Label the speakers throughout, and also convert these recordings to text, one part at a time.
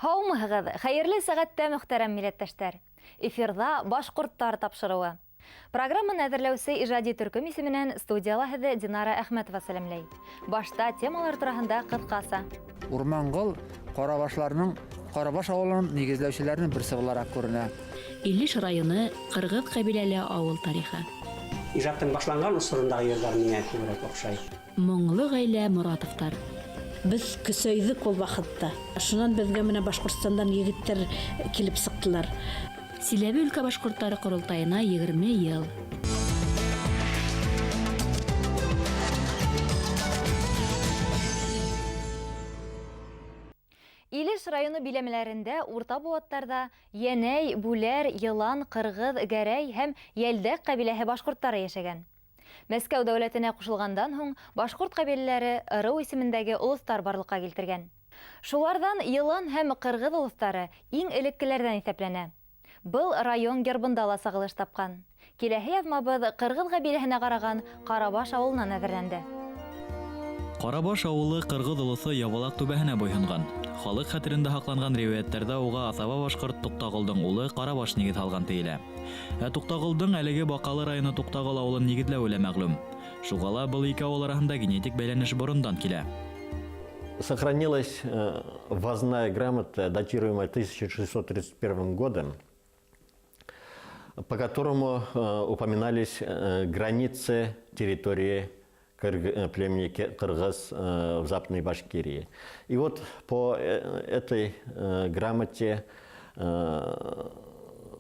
Speaker 1: Һаумыһығыҙ, хәйерле сәғәттә, мөхтәрәм милләттәштәр! Эфирҙа «Башҡорттар» тапшырыуы. Программаны әҙерләүсе ижади төркөм исеменән студияла һеҙҙе Динара Әхмәтова сәләмләй. Башта темалар тураһында ҡыҫҡаса.
Speaker 2: Урманғол Ҡарабашларының Ҡарабаш авылын нигеҙләүселәренең берсе булараҡ күренә.
Speaker 3: Илеш районы, Ҡырғыҙ ҡәбиләле авыл тарихы.
Speaker 4: Ижадтың башланған осорондағы йырҙар миңә күберәк оҡшай.
Speaker 3: Моңло гаилә Моратовтар.
Speaker 5: Беҙ көсәйҙек ул ваҡытта. Шунан беҙгә менә Башҡортостандан егеттәр килеп сыҡтылар.
Speaker 3: Силәбе өлкә башҡорттары ҡоролтайына 20 йыл.
Speaker 1: Илеш районы биләмәләрендә урта быуаттарҙа Йәнәй, Бүләр, Йылан, Ҡырғыҙ, Гәрәй һәм Йәлдәк ҡәбиләһе башҡорттары йәшәгән. Мәскәү дәүләтенә ҡушылғандан һуң башҡорт ҡәбиләләре ырыу исемендәге олоҫтар барлыҡҡа килтергән. Шуларҙан Йылан һәм Ҡырғыҙ олоҫтары иң элеккеләрҙән иҫәпләнә. Был район гербында ла сағылыш тапҡан. Киләһе яҙмабыҙ Ҡырғыҙ ҡәбиләһенә ҡараған Ҡарабаш ауылынан әҙерләнде.
Speaker 6: Ҡарабаш ауылы Ҡырғыҙ олоҫо Ябалаҡ түбәһенә буйһонған. Халыҡ хәтерендә һаҡланған риүәйәттәрҙә уға аҫаба башҡорт Туҡтағолдоң улы Ҡарабаш нигеҙ һалған тейелә. Ә Туҡтағолдоң әлеге Баҡалы районы Туҡтағол ауылын нигеҙләүе лә мәғлүм. Шуға ла был ике ауыл араһында генетик бәйләнеш борондан килә.
Speaker 7: Сохранилась ввозная грамота, датируемая 1631 годом, по которому упоминались границы территории племени кыргыз в Западной Башкирии. И вот по этой грамоте,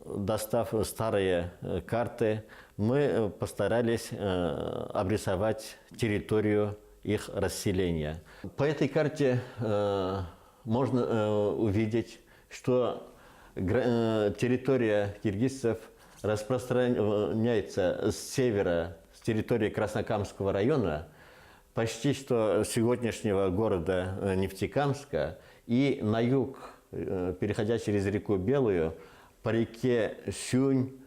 Speaker 7: достав старые карты, мы постарались обрисовать территорию их расселения. По этой карте можно увидеть, что территория киргизцев распространяется с севера, с территории Краснокамского района, почти что сегодняшнего города Нефтекамска, и на юг, переходя через реку Белую, по реке Сюнь,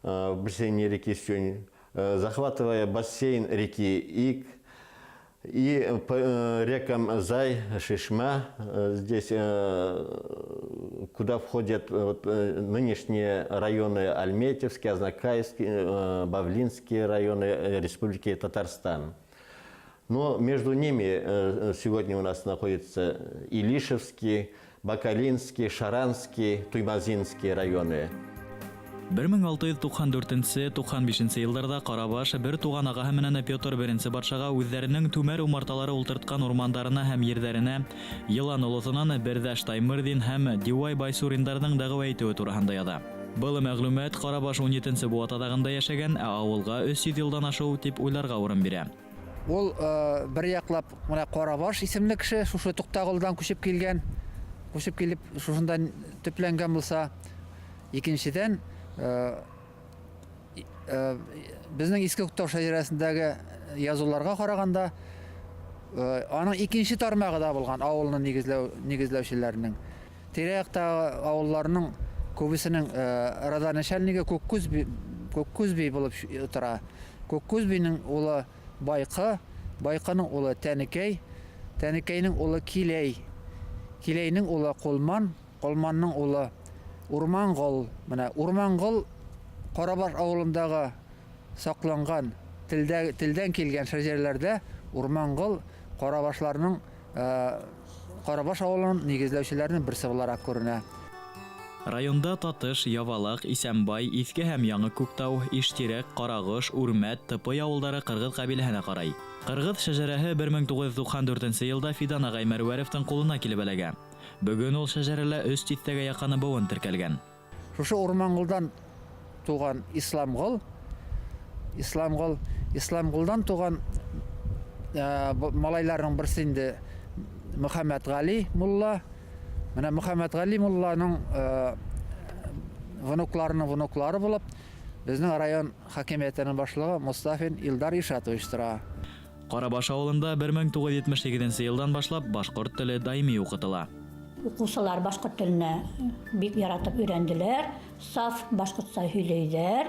Speaker 7: в бассейне реки Сюнь, захватывая бассейн реки Ик, и по рекам Зай, Шишма, здесь, куда входят вот нынешние районы Альметьевский, Азнакаевский, Бавлинские районы Республики Татарстан. Но между ними сегодня у нас находятся Илишевский, Бакалинский, Шаранский, Туймазинский районы.
Speaker 6: 1694-95 йылдарҙа Ҡарабаш бер туған ағаһы менән Петр I батшаға үҙҙәренең түмәр умарталары ултыртҡан урмандарына һәм ерҙәренә Йылан олоҫонан Берҙәш Таймырҙин һәм Диуай Байсуриндарҙың дәғүә итеүе тураһында яҙа. Был мәғлүмәт Ҡарабаш 17 быуат аҙағында йәшәгән, ә ауылға 300 йылдан ашыу тип уйларға урын бирә.
Speaker 2: Ул бер яҡлап менә Ҡарабаш исемле кеше шушы Туҡтағолдан күсеп килгән, күсеп килеп шушында төпләнгән булса, икенседән, беҙҙең Иҫке Күктау шәжәрәһендәге языуларға ҡарағанда, аның икенсе тармағы да булған ауылны нигеҙләүселәренең. Тирә-яҡтағы ауылларының күбеһенең родоначальнигы Күккүҙ бей булып тора. Күккүҙ бейнең улы Байҡы, Байҡының улы Тәнекәй, Тәнекәйнең улы Киләй, Киләйнең улы Ҡолман, Ҡолманның улы Урманғол. Менә Урманғол Ҡарабаш ауылындағы саҡланған телдән килгән шәжәрәләрҙә Урманғол Ҡарабашларының, Ҡарабаш ауылының нигеҙләүселәренең берсе булараҡ күренә.
Speaker 6: Районда Татыш, Явалаҡ, Исәнбай, Иҫке һәм Яңы Күктау, Иштирәк, Ҡарағош, Үрмәт, Тыпый ауылдары ҡырғыҙ ҡәбиләһенә ҡарай. Ҡырғыҙ шәжәрәһе 1994 йылда Фидан ағай Мәрүәровтың ҡулына килеп эләгә. Бөгөн ул шәжәрәлә өс тиҫтәгә яҡыны быуын теркәлгән.
Speaker 2: Шушы Урманғолдан туған Исламғол, Исламғол, Исламғолдан туған малайларының берсе инде Мөхәммәтғали мулла. Менә Мөхәммәтғали мулланың внукларының внуклары булып, безнең район хакимиәтенең башлығы Мустафин Илдар Ишатович тора.
Speaker 6: Ҡарабаш ауылында 1978 йылдан башлап башҡорт теле даими уҡытыла.
Speaker 8: Уҡыусылар башҡорт теленә бик яратып өйрәнделәр, саф башҡортса һөйләйҙәр.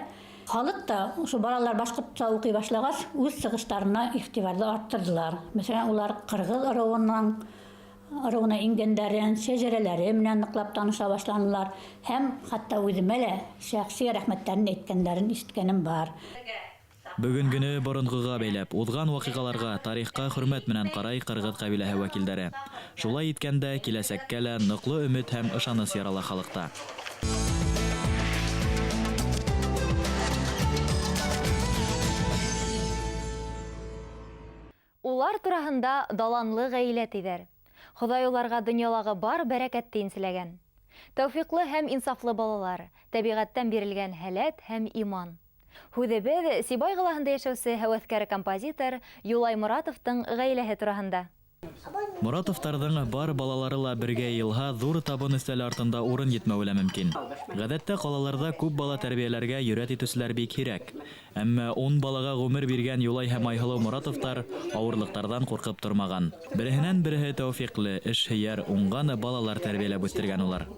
Speaker 8: Халыҡ та ошо балалар башҡортса уҡый башлағас, үҙ сығыштарына иғтибарҙы арттырҙылар. Мәҫәлән, улар ҡырғыҙ ырыуының Ырыуына ингәндәрен, шәжәрәләре менән ныҡлап таныша башланылар һәм хатта үҙемә лә шәхси рәхмәттәрен әйткәндәрен ишеткәнем бар.
Speaker 6: Бөгөнгөнө боронғоға бәйләп, уҙған ваҡиғаларға, тарихҡа хөрмәт менән ҡарай ҡырғыҙ ҡәбиләһе вәкилдәре. Шулай иткәндә киләсәккә лә ныҡлы өмөт һәм ышаныс ярала халыҡта.
Speaker 1: Улар тураһында даланлы ғаилә тиҙәр. Хоҙай уларға донъялағы бар бәрәкәтте инселәгән. Тәүфиҡлы һәм инсафлы балалар, тәбиғәттән бирелгән һәләт һәм иман. Һүҙебеҙ Сибай ҡалаһында йәшәүсе һәүәҫкәр композитор Юлай Моратовтың ғаиләһе тураһында.
Speaker 6: Моратовтарҙың бар балалары ла бергә йыйылһа, ҙур табын өҫтәле артында урын етмәүе лә мөмкин. Ғәҙәттә ҡалаларҙа күп бала тәрбиәләргә йөрәт итеүселәр бик һирәк. Әммә 10 балаға ғүмер биргән Юлай һәм Айһылыу Моратовтар ауырлыҡтарҙан ҡурҡып тормаған. Береһенән береһе тәүфиҡле, эшһөйәр, уңған балалар тәрбиәләп үҫтергән улар.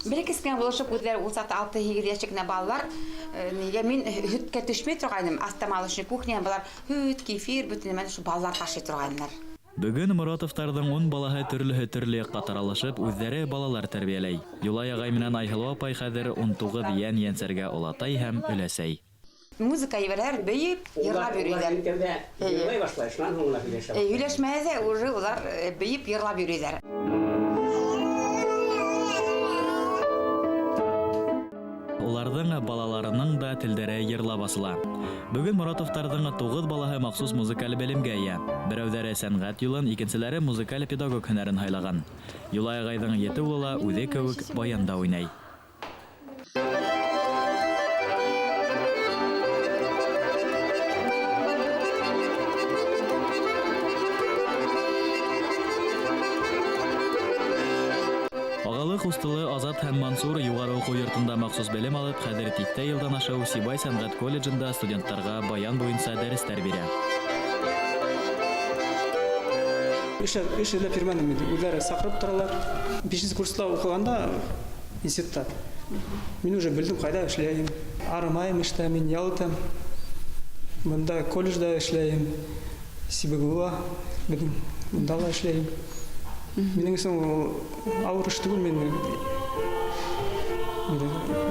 Speaker 9: Бер кескенә булышып үҙҙәре ул саҡта 6-8 йәшлек кенә балалар, нигә мин һөткә төшмәй торғайным, астамалышный кухня былар һөт, кефир, бөтөн нәмәне шул балалар ташый торғайнылар.
Speaker 6: Бөгөн Моратовтарҙың 10 балаһы төрлөһө төрлө яҡҡа таралышып, үҙҙәре балалар тәрбиәләй. Юлай ағай менән Айһылыу апай хәҙер 19 йән йәнсәргә олатай һәм өләсәй.
Speaker 9: Музыка ебәрәләр, бейеп, йырлап йөрөйҙәр.
Speaker 4: Йырлай башлай, шунан һуң ғына һөйләшә.
Speaker 9: Һөйләшмәһә ҙә уже улар бейеп, йырлап йөрөйҙәр.
Speaker 6: Уларҙың балаларының да телдәре йырлап асыла. Бөгөн Моратовтарҙың 9 балаһы махсус музыкаль белемгә эйә. Берәүҙәре сәнғәт юлын, икенселәре музыкаль педагог һөнәрен һайлаған. Юлай ағайҙың 7 улы ла үҙе кеүек баянда уйнай. Ағалы ҡустылы Азат һәм Мансур юғары уҡыу йортонда махсус белем алып, хәҙер тиҫтә йылдан ашыу Сибай сәнғәт колледжында студенттарға баян буйынса дәрестәр бирә.
Speaker 10: Эш эҙләп йөрөмәнем инде. Үҙҙәре саҡырып торалар. 5 курста уҡығанда институтта мин уже белдем, ҡайҙа эшләйем. Арымайым эштә, мин ял итәм. Бында колледжда эшләйем. СибГУ-ла беҙҙең бында ла эшләйем. Минең өсөн ул ауыр эш түгел, мин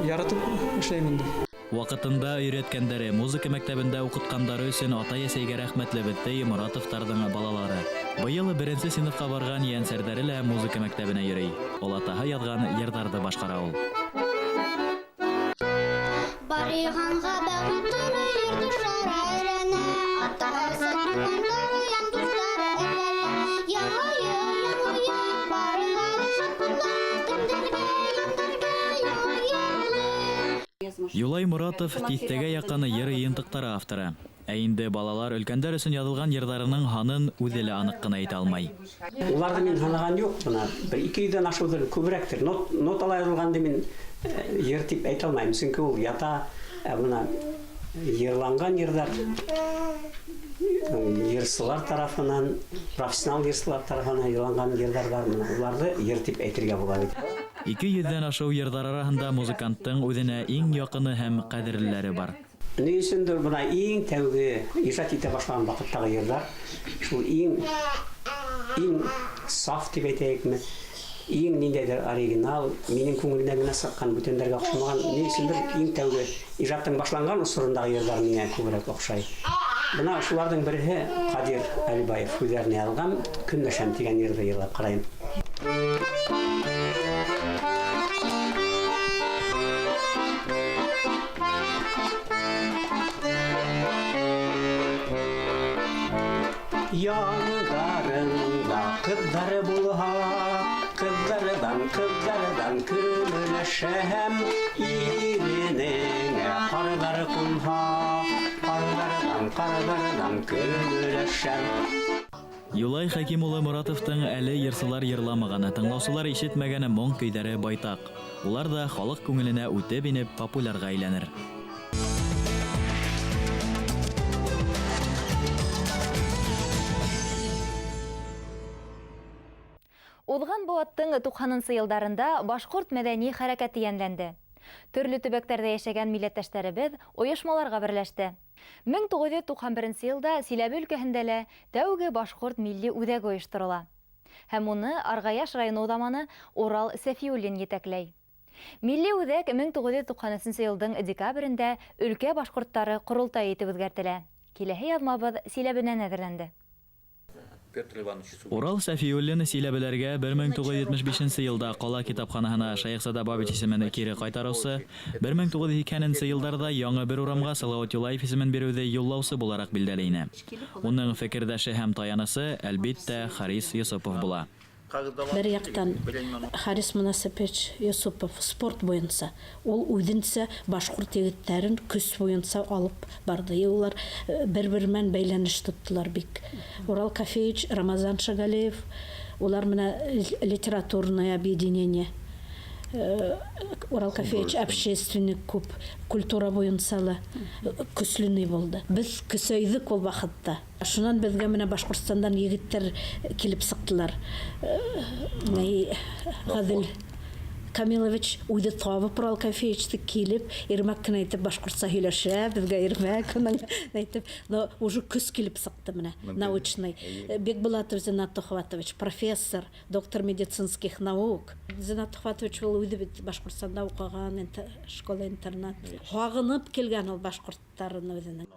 Speaker 10: яратып эшләйем инде.
Speaker 6: Ваҡытында өйрәткәндәре, музыка мәктәбендә уҡытҡандары өсөн атай-әсәйгә рәхмәтле беҙ, Моратовтарҙың балалары. Быйыл беренсе синыфҡа барған ейәнсәрҙәре лә музыка мәктәбенә йөрөй. Олатаһы яҙған йырҙарҙы башҡара ул.
Speaker 11: Барыйғанға бәхет йыртышлар әйләнә, атаһы сатҡандар ян дуҫтары әйләнә. Яңы йыл, яңы йыл, барыға шат кемдәргә, яндәргә яңы йыл.
Speaker 6: Юлай Моратов тиҫтәгә яҡын йыр йыйынтыҡтары авторы. Ә инде балалар өлкәндәр өсөн яҙылған йырҙарының һанын үҙе лә аныҡ ҡына әйтә алмай.
Speaker 4: Уларҙы мин һанаған юҡ, бына бер 200-дән ашыуҙыр, күберәктер. Нотала яҙылғанды мин йыр тип әйтә алмайым, сөнки ул ята, ә бына йырланған йырҙар йырсылар тарафынан, профессионал йырсылар тарафынан йырланған йырҙар бар, бына уларҙы йыр тип әйтергә була бит.
Speaker 6: 200-дән ашыу йырҙар араһында музыканттың үҙенә иң яҡыны һәм ҡәҙерлеләре бар.
Speaker 4: Ни өсөндөр бына иң тәүге ижад итә башлаған ваҡыттағы йырҙар шул иң саф тип әйтәйекме, иң ниндәйҙер оригинал, минең күңелдән генә сыҡҡан, бүтәндәргә оҡшамаған. Ни өсөндөр иң тәүге ижадтың башланған осорондағы йырҙар миңә күберәк оҡшай. Бына шуларҙың береһе Ҡадир Әлибаев һүҙҙәренә яҙылған Көнләшәм тигән йырҙы йырлап ҡарайым. Yanlarında kızlar bulha, kızlardan kızlardan könülleşem, irine karlar kunha, karlardan karlardan könülleşem.
Speaker 6: Юлай Хәким улы Моратовтың әле йырсылар йырламағаны, тыңлаусылар ишетмәгәне моң көйҙәре байтаҡ. Улар ҙа халыҡ күңеленә үтеп инеп популярға әйләнер.
Speaker 1: Уҙған быуаттың 90-нсы йылдарында башҡорт мәҙәни хәрәкәте йәнләнде. Төрлө төбәктәрҙә йәшәгән милләттәштәребеҙ ойошмаларға берләште. 1991 йылда Силәбе өлкәһендә лә тәүге башҡорт милли үҙәге ойошторола. Һәм уны Аргаяш районы уҙаманы Урал Сәфиуллин етәкләй. Милли үҙәк 1993 йылдың декабрендә өлкә башҡорттары ҡоролтайы итеп үҙгәртелә. Киләһе яҙмабыҙ Силәбенән әҙерләнде.
Speaker 6: Урал Сәфиуллин Силәбеләргә 1975 йылда ҡала китапханаһына Шәйехзада Бабич исемен кире ҡайтарыусы, 1980 йылдарҙа яңы бер урамға Салауат Юлаев исемен биреүҙе юллаусы булараҡ билдәле ине. Уның фекерҙәше һәм таянысы, әлбиттә, Харис Йосопов була.
Speaker 5: Бер яҡтан Харис Мунасипович Юсупов спорт буйынса, ул үҙенсә башҡорт егеттәрен көс буйынса алып барҙы. И улар бер-бер менән бәйләнеш тоттолар бик. Урал Кафеевич, Рамазан Шагалеев, улар менә литературное объединение. Урал Кафеевич общественник күп, культура буйынса ла көслө булды. Беҙ көсәйҙек ул ваҡытта. Шунан беҙгә менә Башҡортостандан егеттәр килеп сыҡтылар. Ғәҙел Камилович үҙе табып Урал Кафеевичты килеп, ирмәк кенә итеп башҡортса һөйләшә, беҙгә ирмәк уның әйтеп, но уже көс килеп сыҡты менә, научный. Бекбулатов Зинат Тухватович, профессор, доктор медицинских наук. Зинат Тухватович ул үҙе бит Башҡортостанда уҡыған, школа-интернат. Һағынып килгән ул башҡорттарын үҙенең.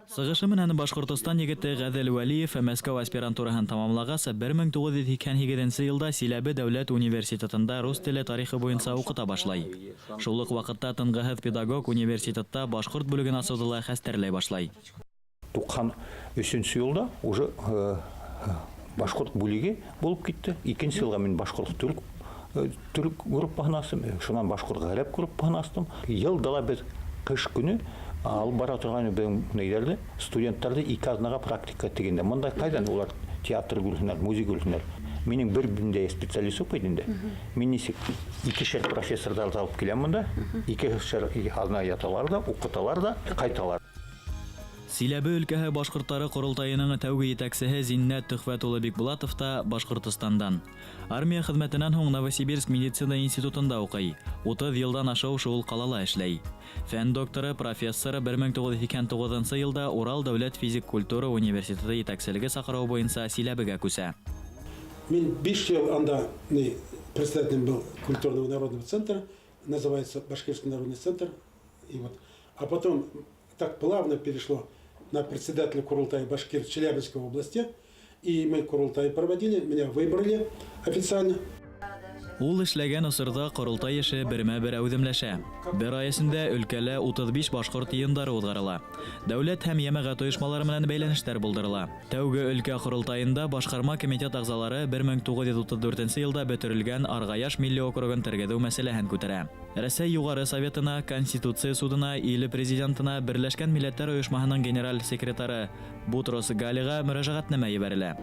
Speaker 6: Сығышы менән Башҡортостан егете Ғәҙел Вәлиев Мәскәү аспирантураһын тамамлағас, 1988 йылда Силәбе дәүләт университетында рус теле тарихы буйынса уҡыта башлай. Шул уҡ ваҡытта тынғыһыҙ педагог университетта башҡорт бүлеген асыуҙы ла хәстәрләй башлай.
Speaker 12: 93 йылда уже башҡорт бүлеге булып китте. Икенсе йылға мин башҡорт төрк группаһын астым, шунан башҡорт ғәрәп группаһын астым. Йылда ла беҙ ҡыш көнө алып бара торған беҙҙең нейҙәрҙе, студенттарҙы ике аҙнаға практика тигәндә. Мында ҡайҙан улар театр күрһенәр, музей күрһенәр. Минең бер биндәй специалист юҡ бит инде. Мин нисек икешәр профессорҙарҙы алып киләм мында, икешәр аҙна яталар ҙа, уҡыталар ҙа, ҡайталар.
Speaker 6: Силәбе өлкәһе башҡорттары ҡоролтайының тәүге етәксеһе Зиннәт Төхвәт улы Бикбулатов та Башҡортостандан. Армия хеҙмәтенән һуң Новосибирск медицина институтында уҡый. 30 йылдан ашыу шул ҡалала эшләй. Фән докторы, профессор 1989 йылда Урал дәүләт физик культура университеты етәкселеге саҡырыуы буйынса Силәбегә күсә.
Speaker 13: Мин 5 йыл анда председателем был культурного народного центра, называется Башкирский народный центр. И вот, а потом так плавно перешло на председателя Курултая Башкир Челябинской области. И мы Курултай проводили, меня выбрали официально.
Speaker 6: Ул эшләгән осорҙа ҡоролтай эше бермә-бер әүҙемләшә. Бер ай эсендә өлкәлә 35 башҡорт йыйындары уҙғарыла. Дәүләт һәм йәмәғәт ойошмалары менән бәйләнештәр булдырыла. Тәүге өлкә ҡоролтайында башҡарма комитет ағзалары 1934 йылда бөтөрөлгән Арғаяш милли округын тергеҙеү мәсьәләһен күтәрә. Рәсәй Юғары Советына, Конституция судына, ил президентына, Берләшкән Милләттәр Ойошмаһының генераль секретары Бутрос Галиға мөрәжәғәтнамә ебәрелә.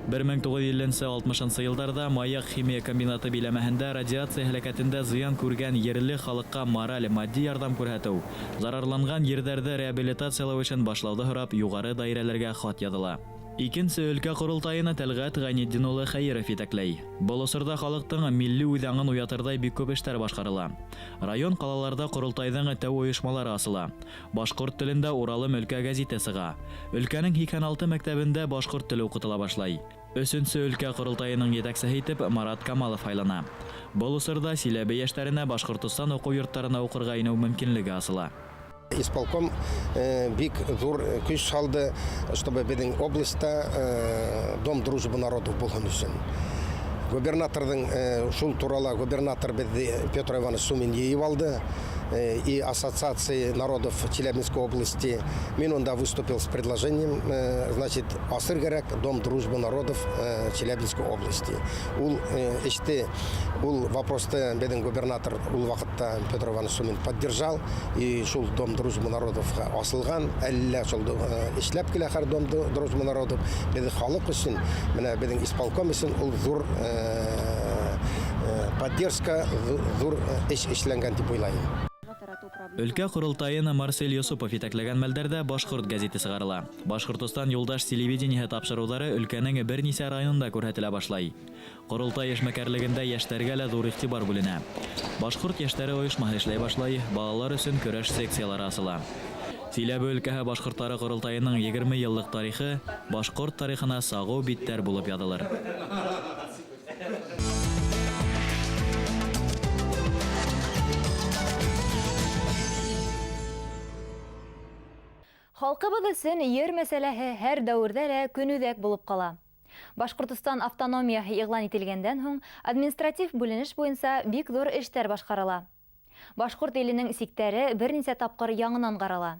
Speaker 6: 1950-60 йылдарҙа Маяҡ химия комбинаты биләмәһендә радиация һәләкәтендә зыян күргән ерле халыҡҡа мораль, матди ярҙам күрһәтеү, зарарланған ерҙәрҙе реабилитациялау эшен башлауҙы һорап юғары даирәләргә хат яҙыла. Икенсе өлкә ҡоролтайына Тәлғәт Ғәйнетдин улы Хәйеров етәкләй. Был осорҙа халыҡтың милли үҙаңын уятырҙай бик күп эштәр башҡарыла. Район ҡалаларҙа ҡоролтайҙың тәү ойошмалары асыла. Башҡорт телендә Уралым өлкә гәзите сыға. Өлкәнең 86 мәктәбендә башҡорт теле уҡытыла башлай. Өсөнсө өлкә ҡоролтайының етәксеһе итеп Марат Камалов һайлана. Был осорҙа Силәбе йәштәренә Башҡортостан уҡыу йорттарына уҡырға инеү мөмкинлеге асыла.
Speaker 14: Исполком бик ҙур көс һалды, чтобы беҙҙең областьта Дом дружбы народов булһын өсөн. Губернаторҙың шул турала губернатор беҙҙе Петр Иванович Сумин йыйып алды и Ассоциации народов Челябинской области. Мин унда выступил с предложением, значит, асыр кәрәк Дом дружбы народов Челябинской области. Ул эште, ул вопросты беҙҙең губернатор ул ваҡытта Петр Иванович Сумин поддержал, и шул Дом дружбы народов асылған, әллә шул эшләп килә хәҙер Дом дружбы народов. Беҙҙең халыҡ өсөн, менә беҙҙең исполком өсөн ул ҙур поддержка, ҙур эш эшләнгән тип уйлайым.
Speaker 6: Өлкә ҡоролтайын Марсель Йосопов етәкләгән мәлдәрҙә Башҡорт гәзите сығарыла. Башҡортостан юлдаш телевидениеһы тапшырыуҙары өлкәнең бер нисә районында күрһәтелә башлай. Ҡоролтай эшмәкәрлегендә йәштәргә лә ҙур иғтибар бүленә. Башҡорт йәштәре ойошмаһы эшләй башлай, балалар өсөн көрәш секциялары асыла. Силәбе өлкәһе башҡорттары ҡоролтайының 20 йыллыҡ тарихы башҡорт тарихына сағыу биттәр булып яҙылыр.
Speaker 1: Халҡыбыҙ өсөн ер мәсьәләһе һәр дәүерҙә лә көнүҙәк булып ҡала. Башҡортостан автономияһы иғлан ителгәндән һуң административ бүленеш буйынса бик ҙур эштәр башҡарыла. Башҡорт иленең сиктәре бер нисә тапҡыр яңынан ҡарала.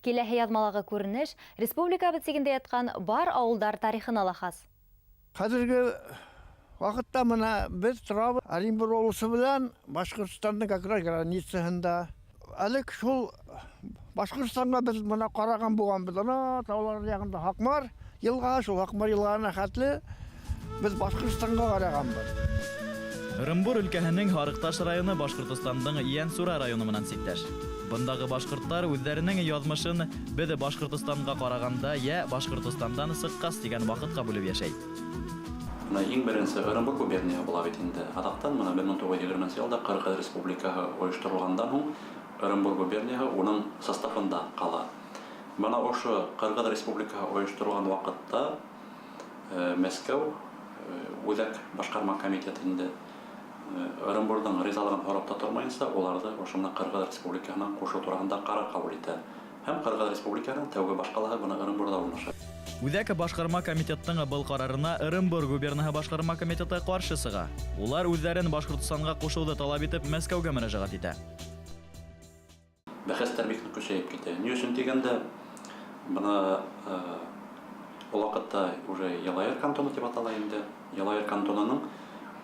Speaker 1: Киләһе яҙмалағы күренеш республикабыҙ сигендә ятҡан бар ауылдар тарихына ла хас.
Speaker 15: Хәҙерге ваҡытта мына беҙ торабыҙ Оренбург обласы менән Башҡортостандың как раз границаһында. Әле шул Башҡортостанға беҙ мына ҡараған булғанбыҙ. Ана таулар яғында Һаҡмар йылға, шул Һаҡмар йылғаһына хәтле беҙ Башҡортостанға ҡарағанбыҙ.
Speaker 6: Ырымбур өлкәһенең Һарыҡташ районы Башҡортостандың Йәнсура районы менән сиктәш. Бындағы башҡорттар үҙҙәренең яҙмышын беҙ Башҡортостанға ҡарағанда йә Башҡортостандан сыҡҡас тигән ваҡытҡа бүлеп йәшәй.
Speaker 16: Мына иң беренсе Ырымбур губернияһы була бит инде. Аҙаҡтан мына 1920 йылда Ҡырғыҙ Республикаһы ойошторолғандан һуң Ырымбур губернияһы уның составында ҡала. Бына ошо Ҡырғыҙ Республикаһы ойошторолған ваҡытта Мәскәү Үҙәк башҡарма комитеты инде Ырымбурҙың ризалығын һорап та тормайынса, уларҙы ошо мына Ҡырғыҙ Республикаһына ҡушыу тураһында ҡарар ҡабул итә. Һәм Ҡырғыҙ Республикаһының тәүге башҡалаһы бына Ырымбурҙа урынлаша.
Speaker 6: Үҙәк башҡарма комитеттың был ҡарарына Ырымбур губернаһы башҡарма комитеты ҡаршы сыға. Улар үҙҙәрен Башҡортостанға ҡушыуҙы талап итеп Мәскәүгә мөрәжәғәт итә.
Speaker 16: Бәхәстәр бик ныҡ көсәйеп китә. Ни өсөн тигәндә, бына ул ваҡытта уже Ялайыр кантоны тип атала инде. Ялайыр кантонының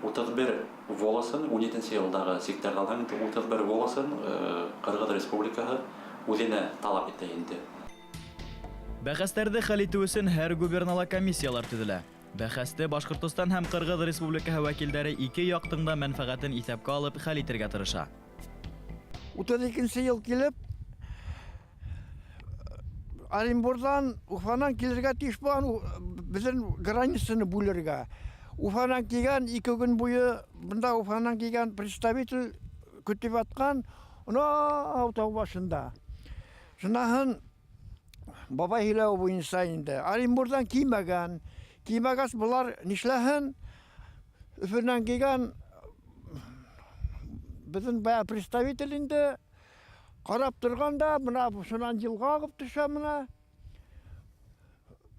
Speaker 16: 31 волосын, 17 йылдағы сиктәрҙе алһаң, инде 31 волосын Ҡырғыҙ Республикаһы үҙенә талап итә инде.
Speaker 6: Бәхәстәрҙе хәл итеү өсөн һәр губернала комиссиялар төҙөлә. Бәхәсте Башҡортостан һәм Ҡырғыҙ Республикаһы вәкилдәре ике яҡтың да мәнфәғәтен иҫәпкә алып хәл итергә тырыша.
Speaker 15: 32 йыл килеп Оренбурҙан, Уфанан килергә тейеш булған, беҙҙең границаны бүлергә. Уфанан килгән 2 көн буйы бында Уфанан килгән представитель көтөп ятҡан, анау тау башында. Шунан бабай һөйләүе буйынса инде Оренбурҙан килмәгән. Килмәгәс былар нишләһен? Өфөнән килгән беҙҙең бая представитель инде ҡарап торған да, бына шунан йылға ағып төшә мына.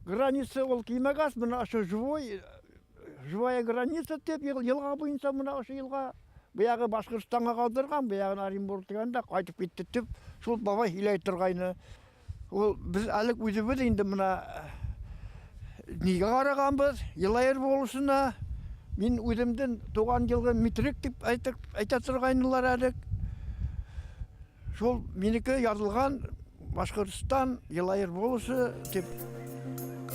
Speaker 15: Граница ул килмәгәс, бына ошо живая граница тип йылға буйынса мына ошо йылға баяғы Башҡортостанға ҡалдырған, баяғын Оренбург тигәндә ҡайтып китте тип шул бабай һөйләй торғайны. Ул беҙ әле үҙебеҙ инде мына нигә ҡарағанбыҙ? Йылайыр волосына. Мин үҙемдең тыуған йылғы Митрик тип әйтә торғайнылар әле. Шул минеке яҙылған Башҡортостан Йылайыр волосы тип.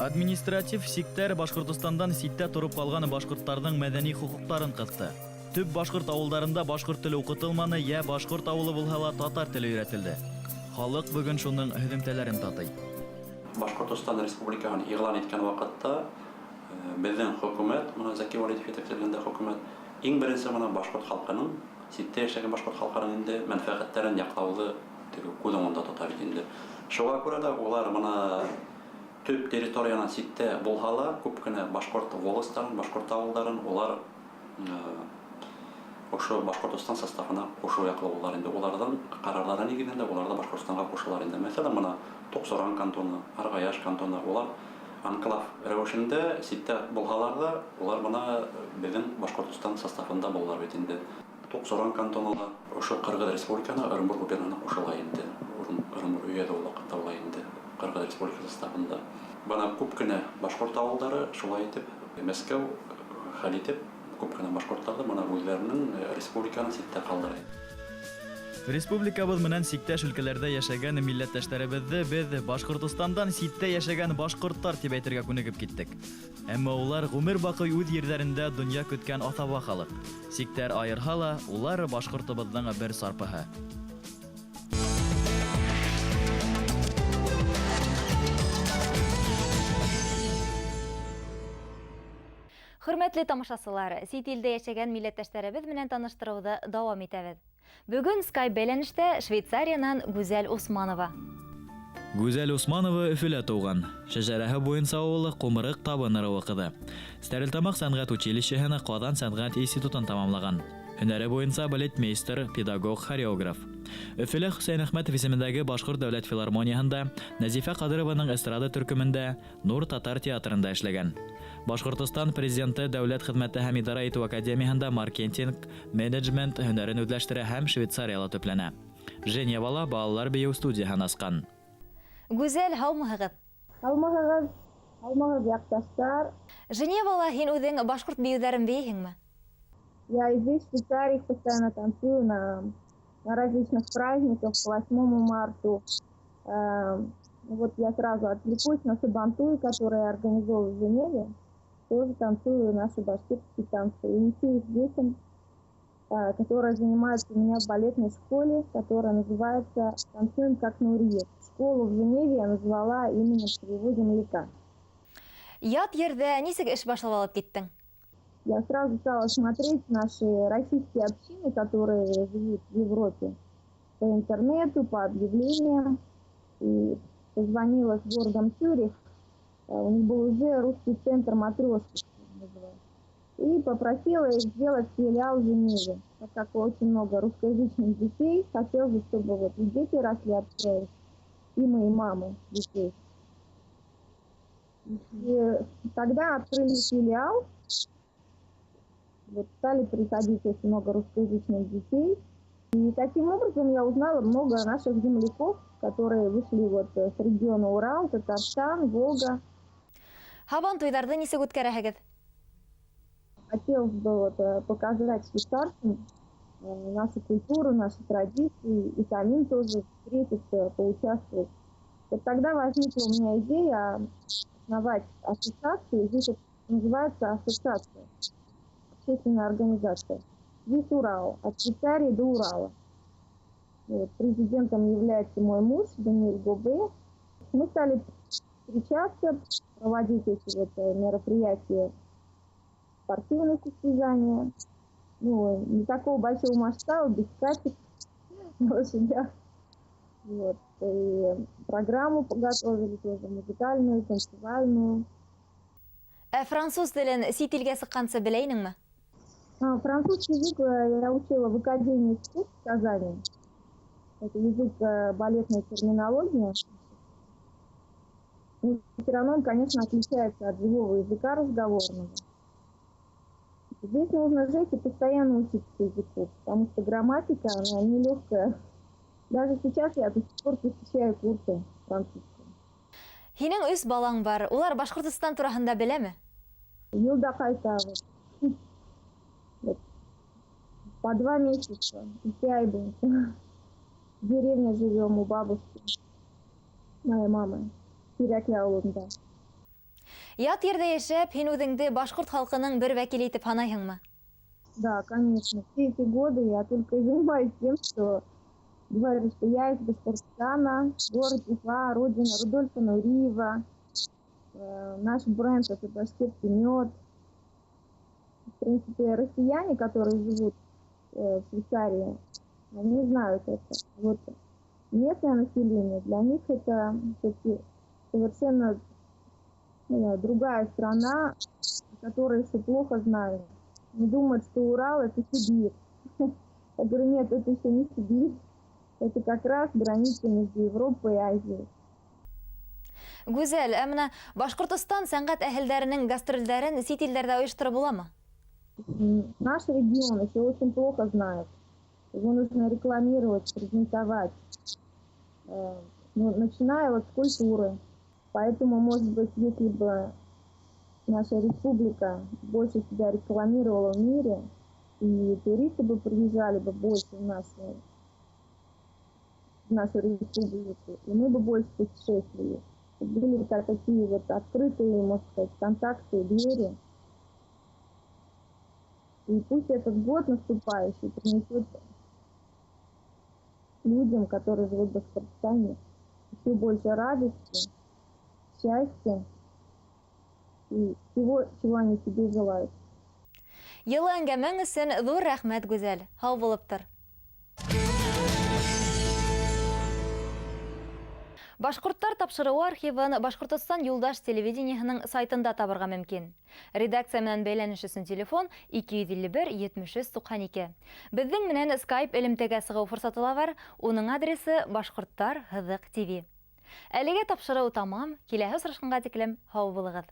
Speaker 6: Административ сиктәр Башҡортостандан ситтә тороп ҡалған башҡорттарҙың мәҙәни хоҡуҡтарын ҡыҫты. Төп башҡорт ауылдарында башҡорт теле уҡытылманы, йә башҡорт ауылы булһа ла татар теле өйрәтелде. Халыҡ бөгөн шуның һөҙөмтәләрен татый.
Speaker 16: Башҡортостан Республикаһын иғлан иткән ваҡытта беҙҙең хөкүмәт, мына Зәки Вәлитов етәкселегендә хөкүмәт, иң беренсе мына башҡорт халҡының, ситтә йәшәгән башҡорт халҡының инде мәнфәғәттәрен яҡлауҙы теге күҙ уңында тота бит инде. Шуға күрә лә улар мына төп территориянан ситтә булһа ла күп кенә башҡорт волостарын, башҡорт ауылдарын улар ошо Башҡортостан составына ҡушыу яҡлы булалар инде. Уларҙың ҡарарҙары нигеҙендә улар ҙа Башҡортостанға ҡушылар инде. Мәҫәлән, мына Тоҡсоран кантоны, Арғаяш кантоны, улар анклав рәүешендә ситтә булһалар ҙа, улар бына беҙҙең Башҡортостан составында булалар бит инде. Тоҡсоран кантоны ла ошо Ҡырғыҙ Республикаһына, Ырымбур губернаһына ҡушыла инде. Ырымбур өйәҙе ул ваҡытта була инде Ҡырғыҙ Республикаһы составында. Бына күп кенә башҡорт ауылдары шулай итеп Мәскәү хәл итеп күп кенә башҡорттарҙы бына үҙҙәренең республиканы ситтә ҡалдыра.
Speaker 6: Республикабыҙ менән сиктәш өлкәләрҙә йәшәгән милләттәштәребеҙҙе беҙ Башҡортостандан ситтә йәшәгән башҡорттар тип әйтергә күнегеп киттек. Әммә улар ғүмер баҡый үҙ ерҙәрендә донъя көткән аҫаба халыҡ. Сиктәр айырһа ла, улар башҡортобоҙҙоң бер сарпыһы.
Speaker 1: Хөрмәтле тамашасылар, сит илдә йәшәгән милләттәштәребеҙ менән таныштырыуҙы дауам итәбеҙ. Бөгөн Skype бәйләнештә Швейцариянан Гүзәл Усманова.
Speaker 6: Гүзәл Усманова Өфөлә тыуған. Шәжәрәһе буйынса ул Ҡумырыҡ табын ырыуы ҡыҙы. Стәрлетамаҡ сәнғәт училищеһын, Ҡаҙан сәнғәт институтын тамамлаған. Һөнәре буйынса балетмейстер, педагог, хореограф. Өфөлә Хөсәйен Әхмәтов исемендәге Башҡорт дәүләт филармонияһында, Нәзифә Ҡадырованың эстрада төркөмөндә, Нур татар театрында эшләгән. Башҡортостан Президенты дәүләт хеҙмәте һәм идара итеү академияһында маркетинг, менеджмент һөнәрен үҙләштерә һәм Швейцарияла төпләнә. Женевала балалар бейеү студияһын асҡан.
Speaker 1: Гүзәл, һаумыһығыҙ?
Speaker 17: Һаумыһығыҙ, һаумыһығыҙ, яҡташтар.
Speaker 1: Женевала һин үҙең башҡорт бейеүҙәрен бейейһеңме?
Speaker 17: Я и здесь, в Швейцарии, постоянно танцую на различных праздниках, по 8 марта. Вот я сразу отвлекусь на Сабантуй, который я организовываю в Женеве. Тоже танцую наши башкирские танцы. И учу их детям, которые занимаются у меня в балетной школе, которая называется «Танцуем как Нурие». Школу в Женеве я назвала именем своего земляка.
Speaker 1: Ят ерҙә нисек эш башлап алып киттең?
Speaker 17: Я сразу стала смотреть наши российские общины, которые живут в Европе, по интернету, по объявлениям. И позвонила с городом Цюрих. У них был уже русский центр матрешки, и попросила их сделать филиал в Женеве. Так как очень много русскоязычных детей, хотелось бы, чтобы вот и дети росли, общаясь, и мы, и мамы детей. И тогда открыли филиал. Вот стали приходить очень много русскоязычных детей. И таким образом я узнала много наших земляков, которые вышли вот с региона Урал, Татарстан, Волга.
Speaker 1: Һабантуйҙарҙы нисек үткәрәһегеҙ?
Speaker 17: Хотелось бы вот показать швейцарцам нашу культуру, наши традиции, и самим тоже встретиться, поучаствовать. Вот тогда возникла у меня идея основать ассоциацию. Здесь это называется ассоциация, общественная организация. Весь Урал, от Швейцарии до Урала. Вот, президентом является мой муж Даниэль Гобе. Мы стали встречаться, проводить эти вот мероприятия, спортивные состязания. Ну, не такого большого масштаба, без скачек на лошадях. Вот. И программу подготовили тоже, музыкальную, танцевальную.
Speaker 1: Ә француз телен сит илгә сыҡҡансы белә инеңме?
Speaker 17: Французский язык я учила в Академии искусств в Казани. Это язык балетной терминологии. Но все равно он, конечно, отличается от живого языка разговорного. Здесь нужно жить и постоянно учиться языку, потому что грамматика, она нелегкая. Даже сейчас я до сих пор посещаю курсы французского.
Speaker 1: Һинең өс балаң бар. Улар Башҡортостан тураһында беләме?
Speaker 17: Йылда ҡайтабыҙ. Вот. По 2 месяца. Ике ай буйынса. В деревне живем у бабушки, моей мамы. Тирәкле ауылында.
Speaker 1: Ят ерҙә йәшәп, һин үҙеңде башҡорт халҡының бер вәкиле итеп һанайһыңмы?
Speaker 17: Да, конечно. Все эти годы я только и занимаюсь тем, что говорю, что я из Башкортостана, город Уфа, родина Рудольфа Нуриева. Наш бренд – это башкирский мед. В принципе, россияне, которые живут в Швейцарии, они знают это. Вот местное население, для них это все-таки совершенно, ну, другая страна, о которой еще плохо знают. Они думают, что Урал – это Сибирь. Я говорю, нет, это еще не Сибирь. Это как раз граница между Европой и Азией.
Speaker 1: Гүзәл, ә бына Башҡортостан сәнғәт әһелдәренең гастролдәрен сит илдәрҙә ойоштороп буламы?
Speaker 17: Наш регион еще очень плохо знают. Его нужно рекламировать, презентовать. Ну, начиная вот с культуры. Поэтому, может быть, если бы наша республика больше себя рекламировала в мире, и туристы бы приезжали бы больше в нашу республику, и мы бы больше путешествовали. Были бы такие вот открытые, можно сказать, контакты, двери. И пусть этот год наступающий принесет людям, которые живут в Башкортостане, еще больше радости, счастья и всего, чего они себе желают.
Speaker 1: Йылы әңгәмәң өсөн ҙур рәхмәт, Гүзәл. Һау булып тор. Башҡорттар тапшырыуы архивын Башҡортостан юлдаш телевидениеһының сайтында табырға мөмкин. Редакция менән бәйләнеш өсөн телефон 251 73 92. Беҙҙең менән Skype элемтәгә сығыу форсаты ла бар. Уның адресы Башҡорттар һыҙыҡ ТВ. Әлегә тапшырыу тамам. Киләһе осрашҡанға тиклем һау булығыҙ.